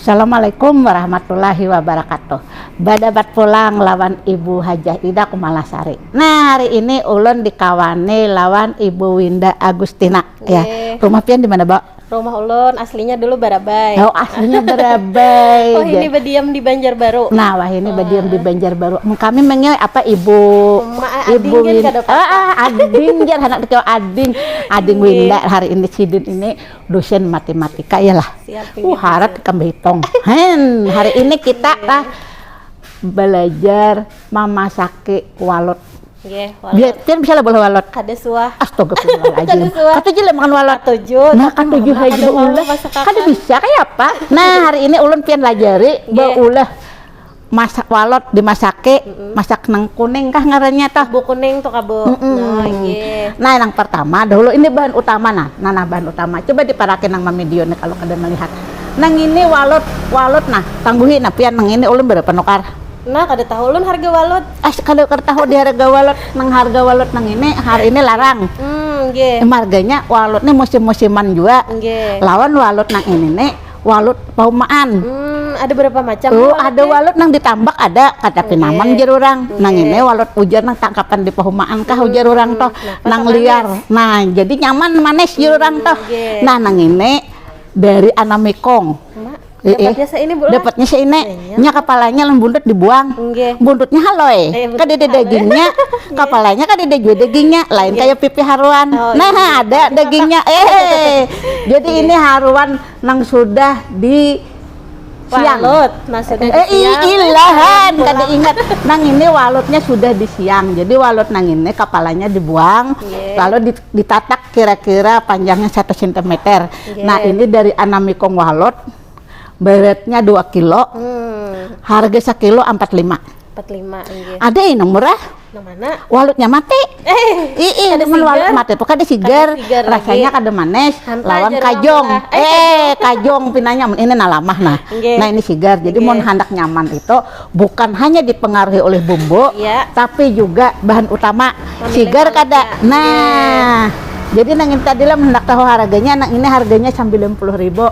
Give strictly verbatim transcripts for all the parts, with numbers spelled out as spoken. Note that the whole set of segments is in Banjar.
Assalamualaikum warahmatullahi wabarakatuh. Badapat pulang lawan Ibu Hajah Ida Kumalasari. Nah, hari ini ulun dikawani lawan Ibu Winda Agustina. Ya, Nggih. Rumah pian di mana, Mbak? Rumah ulun aslinya dulu Barabai. Oh, aslinya Barabai. Oh, ini berdiam di Banjarbaru. Nah, wah ini berdiam di Banjarbaru. Kami mengenai apa, Ibu? Emak, Ibu ading kan Win- kada apa-apa. Ah, ah, ading jar anak kecil, ading. Ading Nggih. Winda hari ini sidin ini dosen matematika ya lah. Siap, Uh, harat ikam berhitung. Hen, hari ini kita lah belajar mamasaki walut. Nggih, Biar pian bisa lah bola walut. Kada suah. Astagfirullahaladzim. Kada suah. Katuju lah makan walut. Katuju. Nah, Aduh, katuju mama, haji kada baulah. mau masak Kada apa. Bisa kayak apa? Nah, hari ini ulun pian lajari Nggih. baulah masak walut dimasaki, masak nang kuning kah ngarannya toh? Bu kuning tuh, Kak, Bu. Mm-mm. Nah, nggih. Nah, yang pertama dahulu ini bahan utama nah. Nah, nah bahan utama. Coba diparakin nang mamidio nih kalau kada melihat. Nang ini walut, walut nah. Tangguhi nah pian nang ini ulun berapa nukar? Nah, kada tahu ulun harga walut. Ah, kada kada tahu di harga walut. Nang harga walut nang ini hari ini larang. Hmm, nggih. Marganya walut nih musim-musiman juga. Nggih. Lawan walut nang ini nih walut paumaan. Hmm, ada berapa macam? Oh, walut ada nih? walut nang ditambak ada, kada Nggih. Pinamang jar urang. Nang Nggih. ini walut ujar nang tangkapan di pahumaan kah ujar urang toh. Nah, pas Nang manis. Liar. Nah, jadi nyaman manis jar urang toh. Nggih. Nah, nang ini dari Anamikong. Mak, Eh, eh. Dapatnya seini, Bu, lah? Dapatnya seini. Iya. Nya kapalanya lawan buntut dibuang. Nggih. Buntutnya haloi. Eh, buntut Kada ada haloi. Dagingnya. Kapalanya kada ada juga dagingnya. Lain Nggih. Kayak pipi haruan. Oh, Nah, iya. ada dagingnya. Eh, jadi ini haruan nang sudah di siang. Walut. Nah, sudah Eh, i- disiang. Ilahan, Pulang. Kada ingat. Nang ini walutnya sudah disiang. Jadi walut nang ini kapalanya dibuang, Nggih. lalu di- ditatak kira-kira panjangnya satu sentimeter. Nggih. Nah, ini dari Anamikong walut, beratnya dua kilo, Hmm, harga sakilo empat lima. empat lima, nggih. Ada yang murah, Nang mana? walutnya mati. Eh, Ii, kada cuman walut sigar. Mati itu kada sigar. Kada sigar Rasanya lagi. Kada manis. Hantar Lawan aja kajong. lah. Eh, Eh, kajong pinanya ini nah lamah nah. Nggih. Nah, ini sigar. Jadi Nggih. Mun handak nyaman itu bukan hanya dipengaruhi oleh bumbu, Iya. tapi juga bahan utama. Memilih Sigar kada. walutnya. Nah, jadi nang ini tadi lah hendak tahu harganya, nang ini harganya sembilan puluh ribu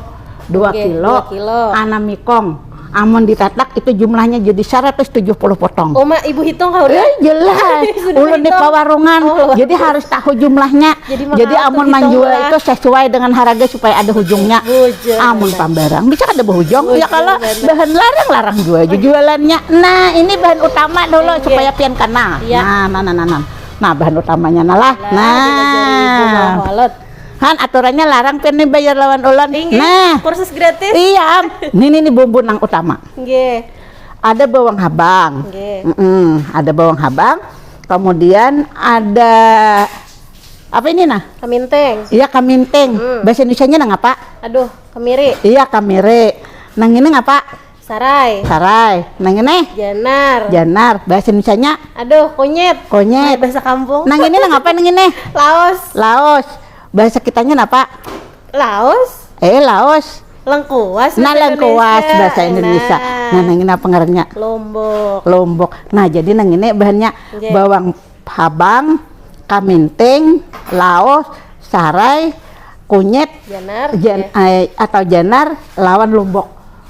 dua Nggih, kilo, dua kilo. Anamikong. Amun ditatak itu jumlahnya jadi seratus tujuh puluh potong. Oh, Mak, Ibu hitung kah udah? Eh, jelas. Sudah Ulun di hitung. Pawarungan. Oh. Jadi harus tahu jumlahnya. Jadi, Jadi mangatu amun hitung manjual lah. Itu sesuai dengan harga supaya ada hujungnya. Bujur, Amun benar. Pambarang bisa kada berhujung. Bujur, Ya kalau benar. Bahan larang-larang jua jualannya. Nah, ini bahan utama dulu Oke. Supaya pian kenal. Iya. Nah, nah, nah, nah, nah. Nah, bahan utamanya nah lah. Nah, dilajari Ibu Nah. Walut. Han, aturannya larang pian nih bayar lawan ulun. Inggih, Nah, kursus gratis. Iya, ini nih bumbu nang utama. Nggih. Ada bawang habang. Nggih. Mm-mm, ada bawang habang. Kemudian ada apa ini nah? Kaminting. Iya, kaminting. Hmm. Bahasa Indonesianya nang apa? Aduh, kemiri. Iya, kamiri. Nang ini ngapa? Sarai. Sarai. Nang ini? Janar. Janar. Bahasa Indonesianya? Aduh, kunyit. Kunyit. Bahasa kampung. Nang ini nang apa nang ini? Laos. Laos. Bahasa kitanya napa? Laos. Eh, Laos. Lengkuas. Nah, Bahasa lengkuas Indonesia. bahasa Indonesia. Nah. Nah, nang ini apa ngarannya? Lombok. Lombok. Nah, jadi nang ini bahannya Nggih. Bawang habang, kaminting, laos, sarai, kunyit, Janar. jan- Nggih. eh, atau janar lawan lombok.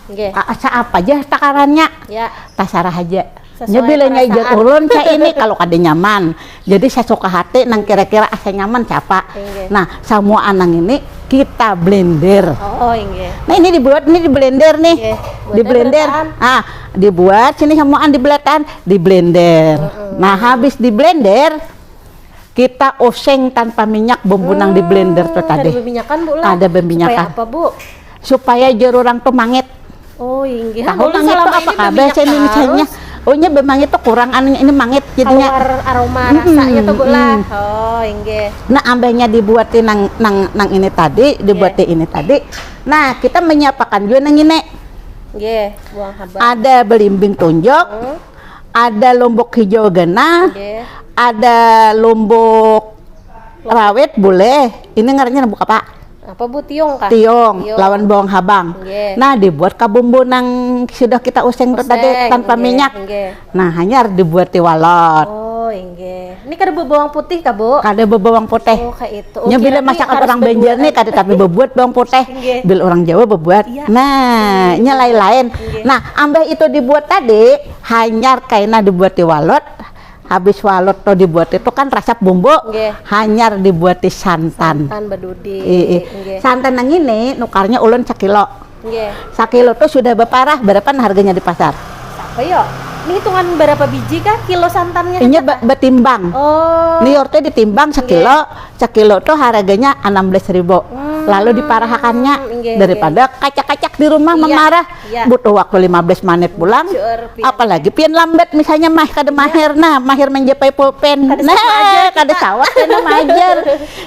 Nggih. A- Asa apa aja takarannya? Ya. Tasarah aja. Sesuai Nya bila nya perasaan. ijar ulun cak ini kalau kada nyaman. Jadi saya suka hati nang kira-kira asa nyaman siapa. Inggih. Nah, semua anang ini kita blender. Oh, inggih. Nah, ini dibuat ini di blender nih. Inggih. Di blender. Ah, dibuat sini semuaan di blender, di blender. Nah, habis di blender kita oseng tanpa minyak bumbu nang di blender tuh Hmm, kada tadi. beminyakan, Bu, lah. Kada beminyakan. Supaya apa, Bu? Supaya jar urang tuh mangit. Oh, inggih. Tahu Ulun mangit itu selama apa ini kabeh beminyak sih Indonesianya? tarus. Oh, nya bemangit itu kurang anu ini mangit jadinya. Keluar aroma Mm-mm, rasanya tuh, Bu, lah. mm-mm. Oh, inggih. Nah, ambahnya dibuatin nang nang nang ini tadi, dibuatin ini tadi. Nah, kita menyiapakan juga nang ini. Nggih, bawang habang. Ada belimbing tunjuk, Hmm. Ada lombok hijau ganal, Nggih. Ada lombok rawit boleh. Ini ngarannya lombok apa? Apa, Bu? Tiung kah? Tiung, Tiung. Lawan bawang habang. Nggih. Nah, dibuat ka bumbu nang sudah kita useng tuh tadi Useng, tanpa nggih, minyak. Nggih. Nah, hanya dibuat tiwalot. Oh, Inggih. Ini kada bebawang putih kah, Bu? Kada bebawang putih. Oh, kayak itu. Oh, nya bila masakan orang Banjar nih kada tapi bebuat bawang putih. Inggih. Bila orang Jawa bebuat. Iya. Nah, nya lain-lain. Inggih. Nah, ambah itu dibuat tadi, hanyar kaina dibuat di walut. Habis walut tuh dibuat itu kan resep bumbu. Inggih. Hanyar dibuat di santan. Santan bedudi. Iya. Santan yang ini nukarnya ulun sekilo. Nggih. Sakilo tuh sudah beparah, berapa nah harganya di pasar? Apa yo? Ini hitungan berapa biji kah kilo santannya? Inya betimbang. Oh. Liur tuh ditimbang sakilo, sakilo tuh harganya enam belas ribu. Hmm. Lalu diparahakannya nggih, daripada kacak-kacak di rumah iya, memarah. Iya. Butuh waktu lima belas menit pulang. Sure, apalagi pian lambat misalnya mah kada iya. Mahir nah, mahir menjapai pulpen. Kada nah, kada sawat kena majar.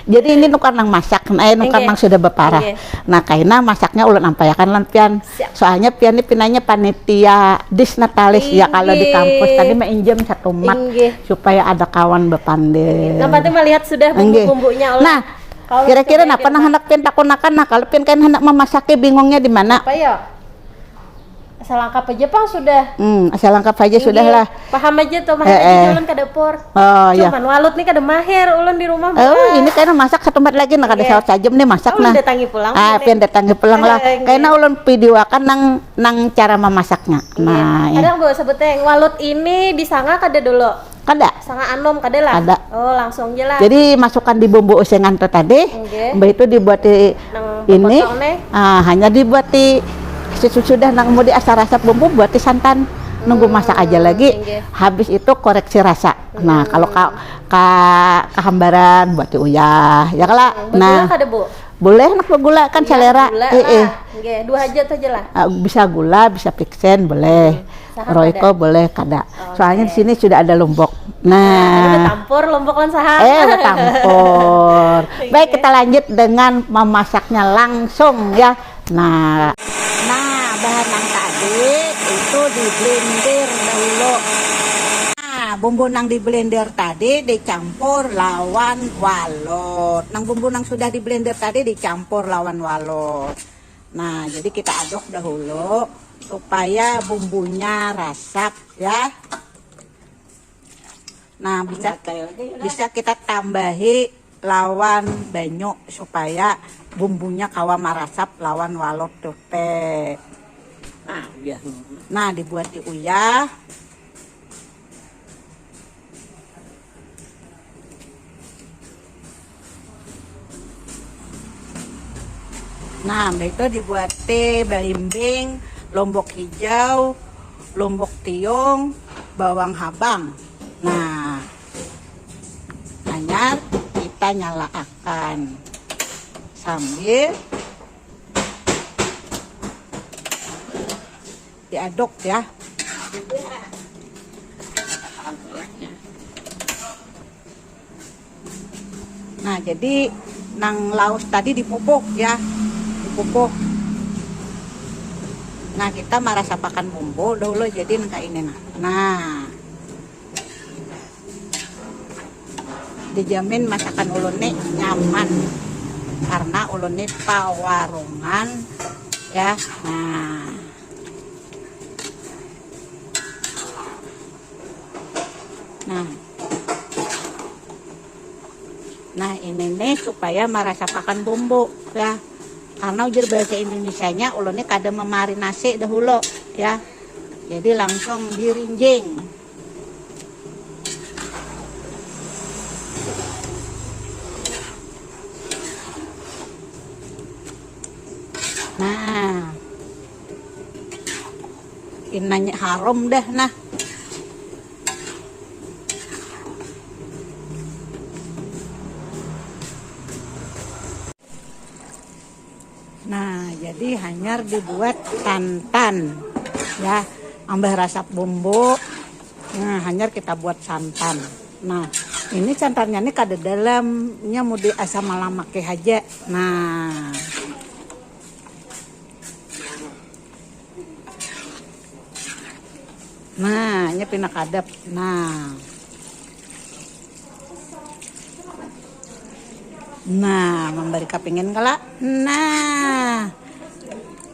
Jadi ini nukar nang masak, eh nukar nang sudah beparah. Nah, kaina masaknya ulun ampayakan lan pian. Siap. Soalnya pian ni pinanya panitia disnatalis ya kalau di kampus tadi mah injam satu mat supaya ada kawan bepande. Nah, pati melihat sudah bumbu-bumbunya. Nah, kira-kira napa nang hendak pian takunakan nah kalau pian kain hendak memasaki bingungnya di mana? Apa ya? Asal langkap aja pang sudah. Hmm, asal langkap aja sudah lah. Paham aja tuh, mahir eh, aja eh. Ulun ke dapur. Oh iya. Cuman walut nih kada mahir ulun di rumah. Oh, ini kayak masak satu tempat lagi nah kada yeah. Sawat sajem nih masak oh, nah. Datangi pulang. Ah, pian datangi pulang lah. Kayaknya ulun videoakan nang nang cara memasaknya. Iya. Nah, iya. Kadang bawa sebutnya walut ini disanga kada dulu. Kada. Sangat anum kada lah. Kada. Oh, langsung aja lah. Jadi masukkan di bumbu usengan tu tadi. Okay. Mbah itu dibuat di ini. Ah, hanya dibuat di sudah nang mau di asal rasa bumbu buat di santan. Nunggu hmm, masak aja lagi. Okay. Habis itu koreksi rasa. Nah, hmm. Kalau ka, ka, kahambaran buat di uyah, ya kala. Hmm, nah, kada, Bu? Boleh nak gula kan iya, selera. Gula eh, eh. Nggih, dua hajat aja lah. Uh, bisa gula, bisa pixen boleh. Hmm. Royco boleh kada. Oh, soalnya okay. Di sini sudah ada lombok. Nah, nah tampur lombok lan sahang. Eh, tampur. Baik, kita lanjut dengan memasaknya langsung ya. Nah, nah bahan yang tadi itu di blender dahulu. Nah, bumbu nang di blender tadi dicampur lawan walut. Nang bumbu nang sudah di blender tadi dicampur lawan walut. Nah, jadi kita aduk dahulu supaya bumbunya rasap ya. Nah, bisa bisa kita tambahi lawan banyu supaya bumbunya kawa marasap lawan walut tuh teh. Nah, iya. Nah, dibuat di uyah. Nah, itu dibuat teh balimbing, lombok hijau, lombok tiung, bawang habang. Nah, hanyar kita nyalaakan sambil diaduk ya. Nah, jadi nang laus tadi dipupuh ya, dipupuh. Nah, kita marasapakan bumbu dahulu jadi nang ini nah. Nah, dijamin masakan ulun nih nyaman karena ulun nih pawarungan ya. Nah, nah, nah ini nih supaya marasapakan bumbu ya, karena ujar bahasa Indonesia nya ulun nih kada memarinasi dahulu ya, jadi langsung dirinjing. Nah, inanya harum dah nah. Nah, jadi hanyar dibuat santan ya, ambah rasap bumbu. Nah, hanyar kita buat santan. Nah, ini santannya ini kada dalamnya mau di asam malamake haja. Nah, nah, ini pina kadap. Nah, nah, memberi kapingin kala. Nah,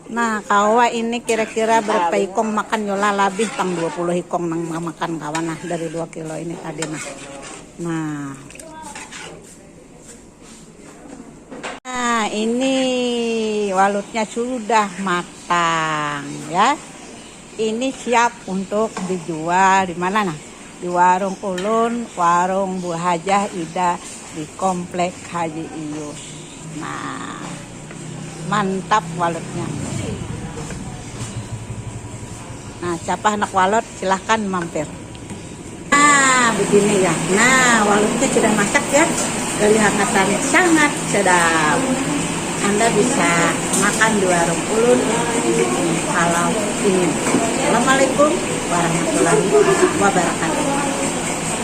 Nah, kawa ini kira-kira berapa ikong makan yola, labih pang dua puluh ikong nang makan kawan nah dari dua kilo ini tadi nah. Nah. Nah, ini walutnya sudah matang ya. Ini siap untuk dijual di mana nah? Di warung ulun, warung Bu Hajah Ida di Komplek Haji Iyus. Nah, mantap walutnya. Nah, siapa anak walut silahkan mampir. Nah, begini ya. Nah, walutnya sudah masak ya. Kelihatan sangat sedap. Anda bisa makan di warung ulun kalau ingin. Assalamualaikum warahmatullahi wabarakatuh.